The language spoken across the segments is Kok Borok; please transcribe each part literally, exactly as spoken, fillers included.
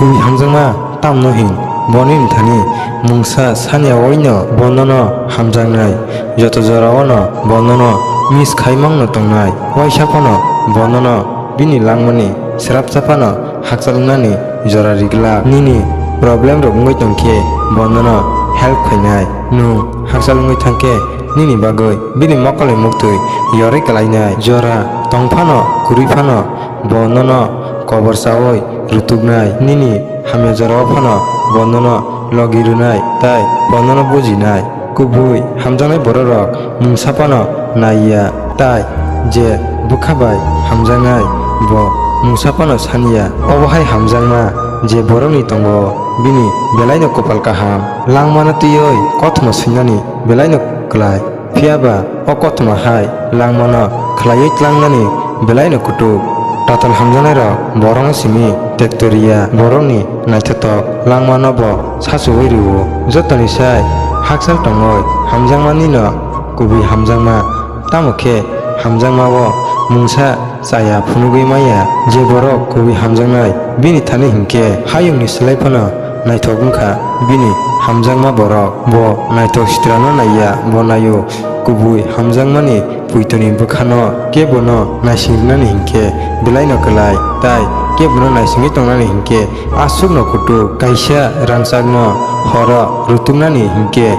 Kubui hamjakma tamno hin, bo nini thani mungsa sani yaoino bo nono hamjaknai, joto jorao no bo nono miss khai mangno tongnai, uaisa phano bo nono bini langmani srapsa phano hakchal wngnani jora ri glak. Nini problem rok wngwi tong khe bo nono help khainai. Nwng hakchal wngwi thang khe nini bagwi bini mokolni muktwi yorwi klainai. Jora tong phano kwrwi phano bo nono kobor chaui rutuknai. Nini hamya jorao phano bo nono logi rwnai tei bo nono bujinai. Kubui hamjaknai bororok mungsa phano nai ya, tai je bwkha bai hamjaknai bo mungsa phano sani ya. Obo hai hamjakma je borokni tongo, bini belaino kopal kaham. Langmano twiwi kothoma swinani belaino klai, phiya ba o kothoma hai langmano khlaiwi tlangnani belaino kutuk. Tatal hamjaknairok borokno simi tekto ri ya, borokni naithothok langmano bo sachuwi rw-o. Jotoni sai hakchal tongwi hamjakmanino kubui hamjakma, tamo khe hamjakma-o mungsa chaya phunugwi manya. Je borok kubui hamjaknai, bini thani hinkhe hayungni slai phano naithok wngkha bini hamjakma borok. Bo naithok sitrano naiya, bo naio kubui hamjakmani poitoni bwkhano. Kebono naisingrinani hinkhe belaino klai, tai kebono naisingwi tongnani hinkhe aswkno kutuk. Kaisa rangchakno horo rutuknani hinkhe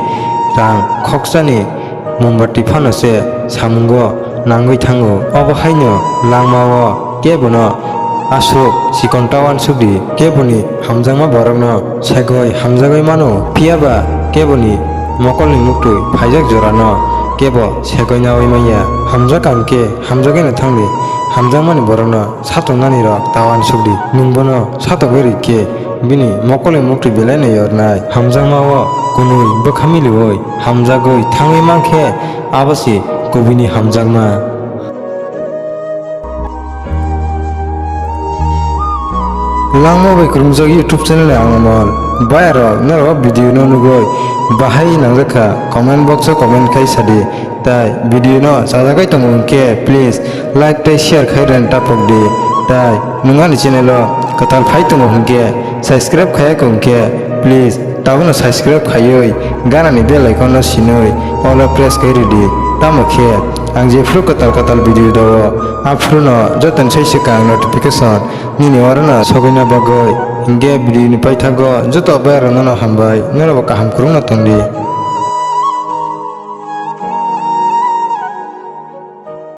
rang khokchani mombati phano se samungo nangwi thango. Obo haino langmao kebono aswk chikon ta uansuk di. Keboni hamjakma borokno segwi hamjagwi mano, phiya ba keboni mokolni muktwi phaijak jorano kebo segwi naui manya. Hamjak ang khe hamjagwino thang di, hamjakmani borokno satongnani rok ta uansuk di. Nwng bono satokgwi rw khe bini mokolni muktwi belaino yornai. Hamjakmao kwnwi bwkha miliui hamjagwi thangwi mankhe abo se kubuini hamjakma. Langma bai kwrwngjak YouTube channel ni ang Amol. Bayarok norok video no nugwi bahai nangjakha comment box o comment khai sadi. Tai video no chajagwi tongo hwnkhe please like tei share khai rwna tapok di. Tai nwng ani channel o kwtal phai tongo hwnkhe subscribe khaiya kho hwnkhe please tabukno subscribe khaiwi ganani bell icon no sinwi all o press khai rwdi. Tamo khe ang jephru kwtal kwtal video dawo aphuru no jotoni sai swkang notification nini oro no sogwina bagwi. Hwnkhe video ni paithago joto bayarok no hambai, norok bo kaham kwrwngno tongdi.